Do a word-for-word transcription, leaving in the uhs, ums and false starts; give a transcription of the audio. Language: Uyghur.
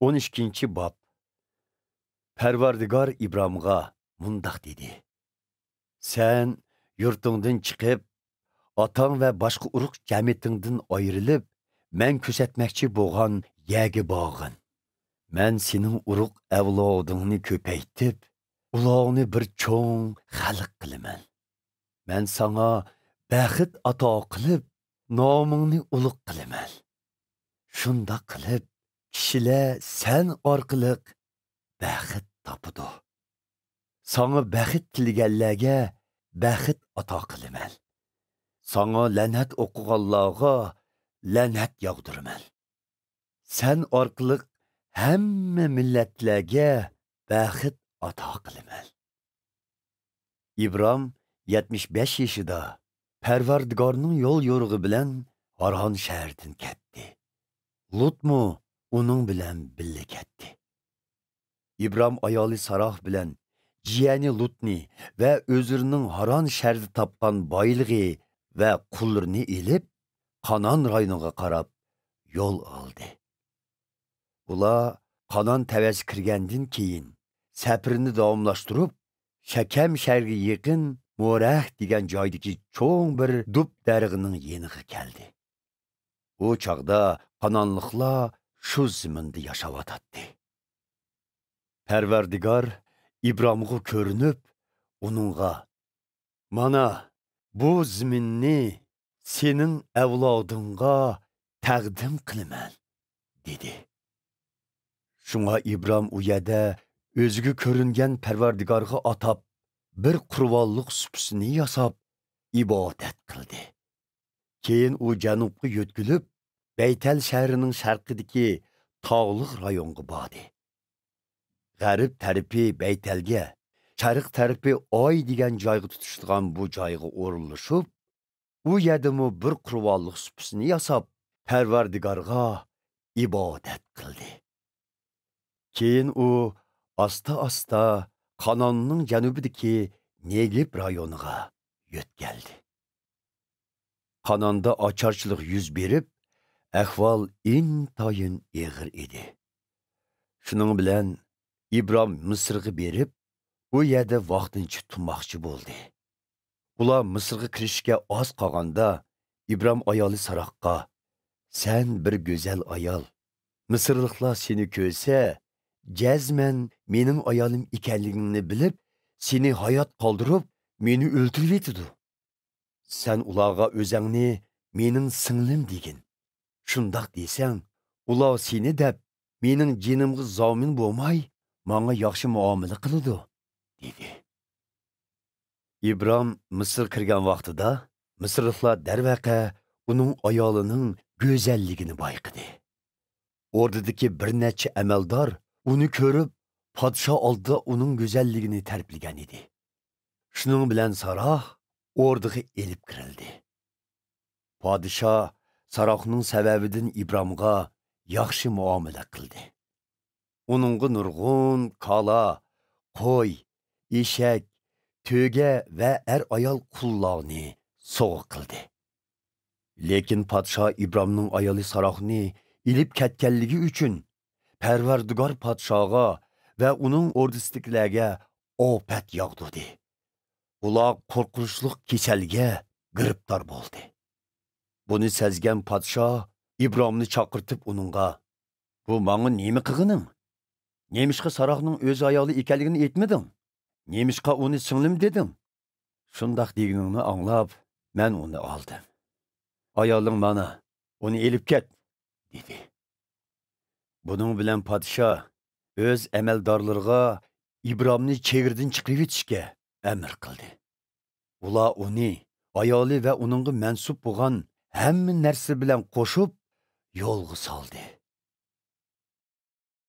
ئون ئىككىنچى باب. پەرۋەردىگار ئىبرامغا مۇنداق دېدى: سەن يۇرتۇڭدىن چىقىپ، ئاتاڭ ۋە باشقا ئۇرۇق جەمەتىڭدىن ئايرىلىپ، مەن كۆرسەتمەكچى بولغان يەرگە بارغىن. مەن سېنىڭ ئۇرۇق ئەۋلادىڭنى كۆپەيتىپ، ئۇلارنى بىر چوڭ خەلق قىلىمەن. مەن ساڭا بەخت ئاتا قىلىپ، نامىڭنى ئۇلۇغ قىلىمەن. شۇنداق قىلىپ، كىشىلەر سەن ئارقىلىق بەخت تاپىدۇ. ساڭا بەخت تىلىگەنلەرگە بەخت ئاتا قىلىمەن. ساڭا لەنەت ئوقۇغانلارغا لەنەت ياغدۇرىمەن. سەن ئارقىلىق ھەممە مىللەتلەرگە بەخت ئاتا قىلىمەن. ئىبرام يەتمىش بەش يېشىدا پەرۋەردىگارنىڭ يول يورۇقى بىلەن ھاران شەھىرىدىن كەتتى. لۇتمۇ ئۇنىڭ بىلەن بىللە كەتتى. ئىبرام ئايالى ساراھ بىلەن جىيەنى لۇتنى ۋە ئۆزلىرىنىڭ ھاران شەھىرىدە تاپقان بايلىقى ۋە قۇللىرىنى ئېلىپ، قانان رايونىغا قاراپ يول ئالدى. ئۇلار قانان تەۋەسىگە كىرگەندىن كېيىن، سەپىرىنى داۋاملاشتۇرۇپ، شەكەم شەھىرىگە يېقىن مورەھ دېگەن جايدىكى چوڭ بىر دۇب دەرىخىنىڭ يېنىغا كەلدى. ئۇ چاغدا قانانلىقلار شۇ زېمىندا ياشاۋاتاتتى. پەرۋەردىگار ئىبرامغا كۆرۈنۈپ، ئۇنىڭغا: «مانا، بۇ زېمىننى سېنىڭ ئەۋلادىڭغا تەقدىم قىلىمەن» دېدى. شۇڭا ئىبرام ئۇ يەردە ئۆزىگە كۆرۈنگەن پەرۋەردىگارغا ئاتاپ بىر قۇربانلىق سۇپىسىنى ياساپ، ئىبادەت قىلدى. كېيىن ئۇ جەنۇبقا يۆتكىلىپ، بەيتەل شەھىرىنىڭ شەرقىدىكى تاغلىق رايونغا باردى. غەرب تەرىپى بەيتەلگە، شەرق تەرىپى ئاي دېگەن جايغا تۇتىشىدىغان بۇ جايغا ئورۇنلىشىپ، ئۇ يەردىمۇ بىر قۇربانلىق سۇپىسىنى ياساپ، پەرۋەردىگارغا ئىبادەت قىلدى. كېيىن ئۇ ئاستا-ئاستا قاناننىڭ جەنۇبىدىكى نېگىب رايونىغا يۆتكەلدى. قاناندا ئاچارچىلىق يۈز بېرىپ، ئەھۋال ئىنتايىن ئېغىر ئىدى. شۇنىڭ بىلەن ئىبرام مىسىرغا بېرىپ، ئۇ يەردە ۋاقتىنچە تۇرماقچى بولدى. ئۇلار مىسىرغا كىرىشكە ئاز قالغاندا، ئىبرام ئايالى ساراخقا: «سەن بىر گۈزەل ئايال. مىسىرلىقلار سېنى كۆرسە، جەزمەن مېنىڭ ئايالىم ئىكەنلىكىڭنى بىلىپ، سېنى ھايات قالدۇرۇپ، مېنى ئۆلتۈرۈۋېتىدۇ. سەن ئۇلارغا ئۆزۈڭنى مېنىڭ سىڭلىم دېگىن. شۇنداق دېسەڭ، ئۇلار سېنى دەپ، مېنىڭ جېنىمغا زامىن بولماي، ماڭا ياخشى مۇئامىلە قىلىدۇ» دېدى. ئىبرام مىسىرغا كىرگەن ۋاقتىدا، مىسىرلىقلار دەرۋەقە ئۇنىڭ ئايالىنىڭ گۈزەللىكىنى بايقىدى. ئوردىدىكى بىر نەچچە ئەمەلدار ئۇنى كۆرۈپ، پادىشاھ ئالدىدا ئۇنىڭ گۈزەللىكىنى تەرىپلىگەن ئىدى. شۇنىڭ بىلەن ساراھ ئوردىغا ئېلىپ كىرىلدى. پادىشاھ ساراھنىڭ سەۋەبىدىن ئىبرامغا ياخشى مۇئامىلە قىلدى. ئۇنىڭغا نۇرغۇن كالا، قوي، ئېشەك، تۆگە ۋە ئەر-ئايال قۇللارنى سوۋغا قىلدى. لېكىن پادىشاھ ئىبرامنىڭ ئايالى ساراھنى ئېلىپ كەتكەنلىكى ئۈچۈن، پەرۋەردىگار پادىشاھقا ۋە ئۇنىڭ ئوردىسىدىكىلەرگە ئاپەت ياغدۇردى. ئۇلار قورقۇنچلۇق كېسەلگە گىرىپتار بولدى. بۇنى سەزگەن پادىشاھ ئىبرامنى چاقىرتىپ ئۇنىڭغا: «بۇ ماڭا نېمە قىلغىنىڭ؟ نېمىشقا ساراھنىڭ ئۆز ئايالى ئىكەنلىكىنى ئېيتمىدىڭ؟ نېمىشقا ئۇنى سىڭلىم دېدىڭ؟ شۇنداق دېگىنىڭنى ئاڭلاپ، مەن ئۇنى ئالدىم. ئايالىڭ مانا، ئۇنى ئېلىپ كەت» دېدى. بۇنىڭ بىلەن پادىشاھ ئۆز ئەمەلدارلىرىغا ئىبرامنى چېگرىدىن چىقىرىۋېتىشكە ئەمر قىلدى. ئۇلار ئۇنى، ئايالى ۋە ئۇنىڭغا مەنسۇپ بولغان ھەممە نەرسە بىلەن قوشۇپ يولغا سالدى.